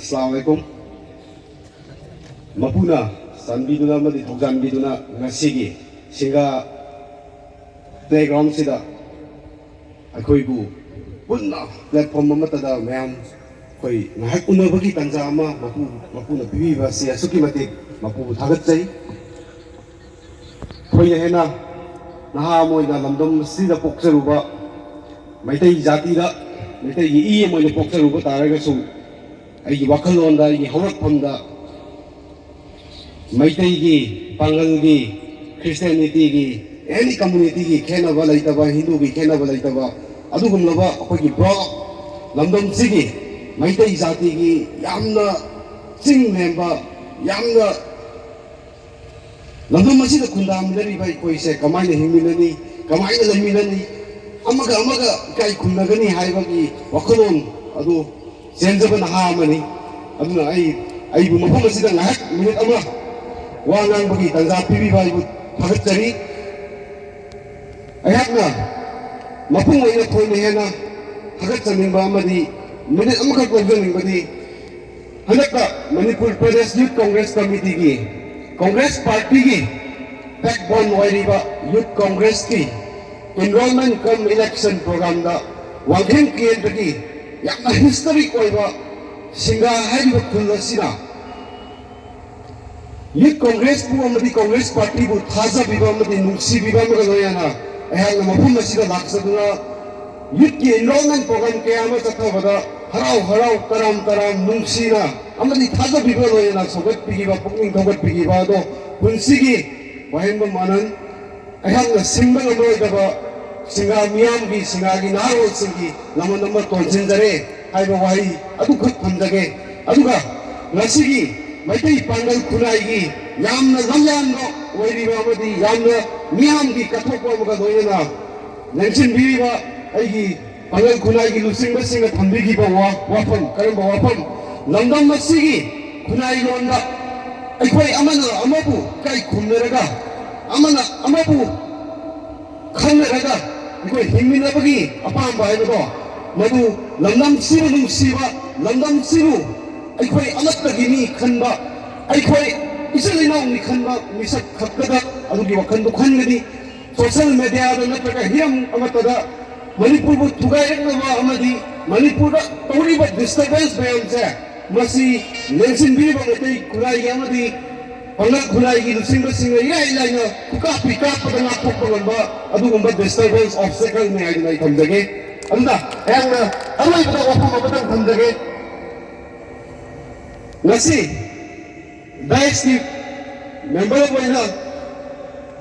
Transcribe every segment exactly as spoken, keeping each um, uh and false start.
ꯑꯁꯂꯥꯃꯨ ꯑꯂꯥꯏꯀꯨꯝ꯫ ꯃꯄꯨꯅ ꯆꯥꯟꯕꯤꯗꯨꯅ ꯑꯃꯗꯤ ꯊꯧꯖꯥꯟꯕꯤꯗꯨꯅ ꯉꯁꯤꯒꯤ ꯁꯤꯡꯒꯥ playground ꯁꯤꯗ ꯑꯩꯈꯣꯏꯕꯨ ꯄꯨꯟꯅ platform ꯑꯃꯠꯇꯗ ꯃꯌꯥꯝ ꯑꯩꯈꯣꯏ ꯉꯥꯏꯍꯥꯛ ꯎꯅꯕꯒꯤ ꯇꯥꯟꯖꯥ ꯑꯃ ꯃꯄꯨ, ꯃꯄꯨꯅ ꯄꯤꯕꯤꯕ ꯑꯁꯤ ꯑꯁꯨꯛꯀꯤ ꯃꯇꯤꯛ ꯃꯄꯨꯕꯨ ꯊꯥꯒꯠꯆꯩ꯫ ꯑꯩꯈꯣꯏꯅ ꯍꯦꯟꯅ ꯅꯍꯥ ꯑꯃ ꯑꯣꯏꯅ ꯂꯝꯗꯝ ꯑꯁꯤꯗ ꯄꯣꯛꯆꯔꯨꯕ, ꯃꯩꯇꯩ ꯖꯥꯇꯤꯗ, ꯃꯩꯇꯩꯒꯤ ꯏ ꯑꯃ ꯑꯣꯏꯅ ꯄꯣꯛꯆꯔꯨꯕ ꯇꯥꯔꯒꯁꯨ, ꯑꯩꯒꯤ ꯋꯥꯈꯜꯂꯣꯟꯗ, ꯑꯩꯒꯤ ꯍꯧꯔꯛꯐꯝꯗ ꯃꯩꯇꯩꯒꯤ, ꯄꯥꯡꯒꯜꯒꯤ, Christianity ꯒꯤ, any community ꯒꯤ ꯈꯦꯠꯅꯕ ꯂꯩꯇꯕ, ꯍꯤꯟꯗꯨꯒꯤ ꯈꯦꯠꯅꯕ ꯂꯩꯇꯕ, ꯑꯗꯨꯒꯨꯝꯂꯕ ꯑꯩꯈꯣꯏꯒꯤ broad ꯂꯝꯗꯝꯁꯤꯒꯤ ꯃꯩꯇꯩ ꯖꯥꯇꯤꯒꯤ ꯌꯥꯝꯅ ꯆꯤꯡ ꯂꯦꯝꯕ, ꯌꯥꯝꯅ ꯂꯝꯗꯝ ꯑꯁꯤꯗ ꯈꯨꯟꯗꯥꯃꯤꯟꯅꯔꯤꯕ ꯑꯩꯈꯣꯏꯁꯦ ꯀꯃꯥꯏꯅ ꯍꯤꯡꯃꯤꯟꯅꯅꯤ, ꯀꯃꯥꯏꯅ ꯂꯩꯃꯤꯟꯅꯅꯤ, ꯑꯃꯒ ꯑꯃꯒ ꯏꯀꯥꯏ ꯈꯨꯝꯅꯒꯅꯤ ꯍꯥꯏꯕꯒꯤ ꯋꯥꯈꯜꯂꯣꯟ ꯑꯗꯨ ꯆꯦꯟꯖꯕ ꯅꯍꯥ ꯑꯃꯅꯤ꯫ ꯑꯗꯨꯅ ꯑꯩ, ꯑꯩꯕꯨ ꯃꯐꯝ ꯑꯁꯤꯗ ꯉꯥꯏꯍꯥꯛ ꯃꯤꯅꯤꯠ ꯑꯃ ꯋꯥ ꯉꯥꯡꯕꯒꯤ ꯇꯥꯟꯖꯥ ꯄꯤꯕꯤꯕ ꯑꯩꯕꯨ ꯊꯥꯒꯠꯆꯔꯤ꯫ ꯑꯩꯍꯥꯛꯅ ꯃꯄꯨꯡ ꯑꯣꯏꯅ ꯊꯣꯏꯅ ꯍꯦꯟꯅ ꯊꯥꯒꯠꯆꯅꯤꯡꯕ ꯑꯃꯗꯤ ꯃꯤꯅꯤꯠ ꯑꯃꯈꯛ ꯂꯧꯖꯅꯤꯡꯕꯗꯤ, ꯍꯟꯗꯛꯇ ꯃꯅꯤꯄꯨꯔ ꯄ꯭ꯔꯗꯦꯁ ꯌꯨꯠ ꯀꯣꯡꯒ꯭ꯔꯦꯁ ꯀꯃꯤꯇꯤꯒꯤ, ꯀꯣꯡꯒ꯭ꯔꯦꯁ ꯄꯥꯔꯇꯤꯒꯤ backbone ꯑꯣꯏꯔꯤꯕ ꯌꯨꯠ ꯀꯣꯡꯒ꯭ꯔꯦꯁꯀꯤ enrollment cum election program ꯗ ꯋꯥꯡꯈꯦꯝ ꯀꯦꯟꯗ꯭ꯔꯒꯤ ꯌꯥꯝꯅ historic ꯑꯣꯏꯕ ꯁꯤꯡꯒꯥ ꯍꯥꯏꯔꯤꯕ ꯈꯨꯜ ꯑꯁꯤꯅ ꯌꯨꯠ ꯀꯣꯡꯒ꯭ꯔꯦꯁꯄꯨ ꯑꯃꯗꯤ ꯀꯣꯡꯒ꯭ꯔꯦꯁ ꯄꯥꯔꯇꯤꯕꯨ ꯊꯥꯖꯕꯤꯕ ꯑꯃꯗꯤ ꯅꯨꯡꯁꯤꯕꯤꯕ ꯑꯃꯒ ꯂꯣꯏꯅꯅ ꯑꯩꯍꯥꯛꯅ ꯃꯐꯝ ꯑꯁꯤꯗ ꯂꯥꯛꯆꯗꯨꯅ ꯌꯨꯠꯀꯤ enrollment program ꯀꯌꯥ ꯑꯃ ꯆꯠꯊꯕꯗ ꯍꯔꯥꯎ ꯍꯔꯥꯎ, ꯇꯔꯥꯝ ꯇꯔꯥꯝ, ꯅꯨꯡꯁꯤꯅ ꯑꯃꯗꯤ ꯊꯥꯖꯕꯤꯕ ꯂꯣꯏꯅꯅ ꯁꯧꯒꯠꯄꯤꯈꯤꯕ, ꯄꯨꯛꯅꯤꯡ ꯊꯧꯒꯠꯄꯤꯈꯤꯕ ꯑꯗꯣ ꯄꯨꯟꯁꯤꯒꯤ ꯋꯥꯍꯦꯡꯕꯝ ꯑꯅꯟ, ꯑꯩꯍꯥꯛꯅ ꯁꯤꯡꯕ ꯉꯝꯂꯣꯏꯗꯕ ꯁꯤꯡꯒꯥ ꯃꯤꯌꯥꯝꯒꯤ, ꯁꯤꯡꯒꯥꯒꯤ ꯅꯍꯥꯔꯣꯜꯁꯤꯡꯒꯤ ꯂꯃꯟ ꯑꯃ ꯇꯣꯟꯁꯤꯟꯖꯔꯦ ꯍꯥꯏꯕ ꯋꯥꯍꯩ ꯑꯗꯨꯈꯛ ꯊꯝꯖꯒꯦ꯫ ꯑꯗꯨꯒ ꯉꯁꯤꯒꯤ ꯃꯩꯇꯩ ꯄꯥꯡꯒꯜ ꯈꯨꯟꯅꯥꯏꯒꯤ ꯌꯥꯝꯅ ꯂꯝꯌꯥꯟꯕ ꯑꯣꯏꯔꯤꯕ ꯑꯃꯗꯤ ꯌꯥꯝꯅ ꯃꯤꯌꯥꯝꯒꯤ ꯀꯠꯊꯣꯛꯄ ꯑꯃꯒ ꯂꯣꯏꯅꯅ ꯂꯦꯡꯁꯤꯟꯕꯤꯔꯤꯕ ꯑꯩꯒꯤ ꯄꯥꯡꯒꯜ ꯈꯨꯟꯅꯥꯏꯒꯤ ꯂꯨꯆꯤꯡꯕꯁꯤꯡꯅ ꯊꯝꯕꯤꯈꯤꯕ ꯋꯥ-, ꯋꯥꯐꯝ, ꯀꯔꯝꯕ ꯋꯥꯐꯝ? ꯂꯝꯗꯝ ꯑꯁꯤꯒꯤ ꯈꯨꯟꯅꯥꯏ ꯂꯣꯟꯗ ꯑꯩꯈꯣꯏ ꯑꯃꯅ ꯑꯃꯕꯨ ꯏꯀꯥꯏ ꯈꯨꯝꯅꯔꯒ, ꯑꯃꯅ ꯑꯃꯕꯨ ꯈꯪꯅꯔꯒ ꯑꯩꯈꯣꯏ ꯍꯤꯡꯃꯤꯟꯅꯕꯒꯤ ꯑꯄꯥꯝꯕ ꯍꯥꯏꯕꯗꯣ, ꯃꯗꯨ ꯂꯝꯗꯝꯁꯤꯕꯨ ꯅꯨꯡꯁꯤꯕ, ꯂꯝꯗꯝꯁꯤꯕꯨ ꯑꯩꯈꯣꯏ ꯑꯃꯠꯇꯒꯤꯅꯤ ꯈꯟꯕ, ꯑꯩꯈꯣꯏ ꯏꯆꯤꯜ ꯏꯅꯥꯎꯅꯤ ꯈꯟꯕ ꯃꯤꯁꯛ ꯈꯛꯇꯗ ꯑꯗꯨꯒꯤ ꯋꯥꯈꯜꯗꯨ ꯈꯟꯒꯅꯤ꯫ ꯁꯣꯁꯤꯌꯦꯜ ꯃꯦꯗꯤꯌꯥꯗ ꯅꯠꯇ꯭ꯔꯒ ꯍꯤꯔꯝ ꯑꯃꯠꯇꯗ ꯃꯅꯤꯄꯨꯔꯕꯨ ꯊꯨꯒꯥꯏꯔꯛꯅꯕ ꯑꯃꯗꯤ ꯃꯅꯤꯄꯨꯔꯗ ꯇꯧꯔꯤꯕ ꯗꯤꯁꯇꯔꯕꯦꯟꯁ ꯃꯌꯥꯝꯁꯦ, ꯃꯁꯤ ꯂꯦꯡꯁꯤꯟꯕꯤꯔꯤꯕ ꯃꯩꯇꯩ ꯈꯨꯟꯅꯥꯏꯒꯤ ꯑꯃꯗꯤ ꯄꯥꯡꯒꯜ ꯈꯨꯟꯅꯥꯏꯒꯤ ꯂꯨꯆꯤꯡꯕꯁꯤꯡꯅ ꯏꯔꯥꯏ ꯂꯥꯏꯅ ꯈꯨꯀꯥꯞꯄꯤ ꯀꯥꯞꯄꯗ ꯉꯥꯛꯊꯣꯛꯄ ꯉꯝꯕ ꯑꯗꯨꯒꯨꯝꯕ ꯗꯤꯁꯇꯔꯕꯦꯟꯁ ꯑꯣꯕꯁꯇꯦꯀꯜꯅꯤ ꯍꯥꯏꯗꯨꯅ ꯑꯩ ꯊꯝꯖꯒꯦ꯫ ꯑꯗꯨꯅ ꯑꯩꯍꯥꯛꯅ ꯑꯔꯣꯏꯕꯗ ꯋꯥꯐꯝ ꯑꯃꯇꯪ ꯊꯝꯖꯒꯦ꯫ ꯉꯁꯤ ꯗꯥꯏꯁꯀꯤ ꯃꯦꯝꯕꯔ ꯑꯣꯏꯅ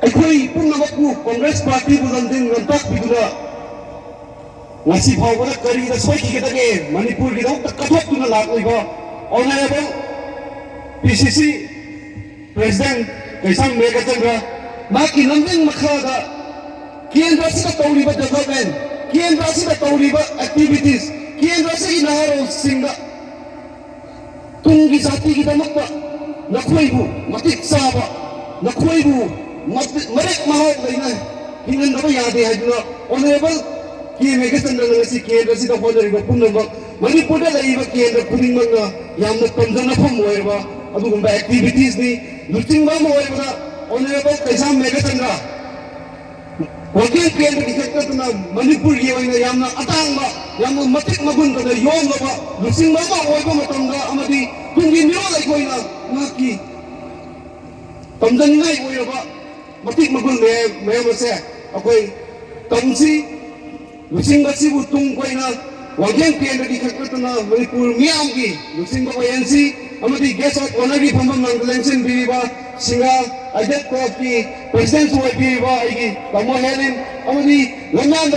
ꯑꯩꯈꯣꯏ ꯄꯨꯝꯅꯃꯛꯄꯨ ꯀꯣꯡꯒ꯭ꯔꯦꯁ ꯄꯥꯔꯇꯤꯕꯨ ꯂꯝꯖꯤꯡ ꯂꯝꯇꯥꯛꯄꯤꯗꯨꯅ ꯉꯁꯤ ꯐꯥꯎꯕꯗ ꯀꯔꯤꯗ ꯁꯣꯏꯈꯤꯒꯗꯒꯦ? ꯃꯅꯤꯄꯨꯔꯒꯤꯗꯃꯛꯇ ꯀꯠꯊꯣꯛꯇꯨꯅ ꯂꯥꯛꯂꯤꯕ ꯑꯣꯅꯔꯦꯕꯜ ꯄꯤ ꯁꯤ ꯁꯤ ꯄ꯭ꯔꯦꯁꯤꯗꯦꯟꯠ ꯀꯩꯁꯥꯝ ꯃꯦꯘꯆꯟꯗ꯭ꯔ, ꯃꯍꯥꯛꯀꯤ ꯂꯝꯖꯤꯡ ꯃꯈꯥꯗ ꯀꯦꯟꯗ꯭ꯔ ꯑꯁꯤꯗ ꯇꯧꯔꯤꯕ ꯗꯦꯕꯂꯞꯃꯦꯟ, ꯀꯦꯟꯗ꯭ꯔ ꯑꯁꯤꯗ ꯇꯧꯔꯤꯕ ꯑꯦꯛꯇꯤꯚꯤꯇꯤꯁ, ꯀꯦꯟꯗ꯭ꯔ ꯑꯁꯤꯒꯤ ꯅꯍꯥꯔꯣꯜꯁꯤꯡꯗ ꯇꯨꯡꯒꯤ ꯖꯥꯇꯤꯒꯤꯗꯃꯛꯇ ꯅꯈꯣꯏꯕꯨ ꯃꯇꯤꯛ ꯆꯥꯕ, ꯅꯈꯣꯏꯕꯨ ꯃꯇꯤ-, ꯃꯔꯦꯛ ꯃꯍꯥꯎ ꯂꯩꯅ ꯍꯤꯡꯍꯟꯗꯕ ꯌꯥꯗꯦ ꯍꯥꯏꯗꯨꯅ ꯑꯣꯅꯔꯦꯕꯜ ꯀꯦ ꯃꯦꯘꯆꯟꯗ꯭ꯔꯅ ꯉꯁꯤ ꯀꯦꯟꯗ꯭ꯔ ꯑꯁꯤꯗ ꯍꯣꯠꯅꯔꯤꯕ ꯄꯨꯝꯅꯃꯛ ꯃꯅꯤꯄꯨꯔꯗ ꯂꯩꯔꯤꯕ ꯀꯦꯟꯗ꯭ꯔ ꯈꯨꯗꯤꯡꯃꯛꯅ ꯌꯥꯝꯅ ꯇꯝꯖꯅꯐꯝ ꯑꯣꯏꯔꯕ ꯑꯗꯨꯒꯨꯝꯕ ꯑꯦꯛꯇꯤꯚꯤꯇꯤꯁꯅꯤ꯫ ꯂꯨꯆꯤꯡꯕ ꯑꯃ ꯑꯣꯏꯕꯗ ꯑꯣꯅꯔꯦꯕꯜ ꯀꯩꯁꯥꯝ ꯃꯦꯘꯆꯟꯗ꯭ꯔ ꯋꯥꯡꯈꯦꯝ ꯀꯦꯟꯗ꯭ꯔꯒꯤ ꯈꯛ ꯅꯠꯇꯅ ꯃꯅꯤꯄꯨꯔꯒꯤ ꯑꯣꯏꯅ ꯌꯥꯝꯅ ꯑꯇꯥꯡꯕ, ꯌꯥꯝꯅ ꯃꯇꯤꯛ ꯃꯒꯨꯟ ꯂꯩꯅ ꯌꯣꯝꯂꯕ ꯂꯨꯆꯤꯡꯕ ꯑꯃ ꯑꯣꯏꯕ ꯃꯇꯝꯗ ꯑꯃꯗꯤ ꯇꯨꯡꯒꯤ ꯃꯤꯔꯣꯜ ꯑꯩꯈꯣꯏꯅ ꯃꯍꯥꯛꯀꯤ ꯇꯝꯖꯅꯤꯡꯉꯥꯏ ꯑꯣꯏꯔꯕ ꯃꯇꯤꯛ ꯃꯒꯨꯟ ꯃꯌꯥꯝ, ꯃꯌꯥꯝ ꯑꯁꯦ ꯑꯩꯈꯣꯏ ꯇꯝꯁꯤ꯫ ꯂꯨꯆꯤꯡꯕꯁꯤꯕꯨ ꯇꯨꯡ ꯀꯣꯏꯅ ꯋꯥꯡꯈꯦꯝ ꯀꯦꯟꯗ꯭ꯔꯒꯤ ꯈꯛ ꯅꯠꯇꯅ ꯃꯅꯤꯄꯨꯔ ꯃꯤꯌꯥꯝꯒꯤ ꯂꯨꯆꯤꯡꯕ ꯑꯣꯏꯍꯟꯁꯤ ꯑꯃꯗꯤ ꯒꯦꯁ ꯑꯣꯐ ꯑꯣꯅꯔꯒꯤ ꯐꯝꯐꯝ ꯂꯥꯡꯗ ꯂꯦꯡꯁꯤꯟꯕꯤꯔꯤꯕ ꯁꯤꯡꯒꯥ ꯑꯥꯏꯗꯦꯠ ꯀ꯭ꯂꯕꯀꯤ ꯄ꯭ꯔꯦꯁꯤꯗꯦꯟꯠꯁꯨ ꯑꯣꯏꯕꯤꯔꯤꯕ ꯑꯩꯒꯤ ꯇꯥꯃꯣ ꯍꯦꯂꯤꯟ ꯑꯃꯗꯤ ꯂꯝꯌꯥꯟ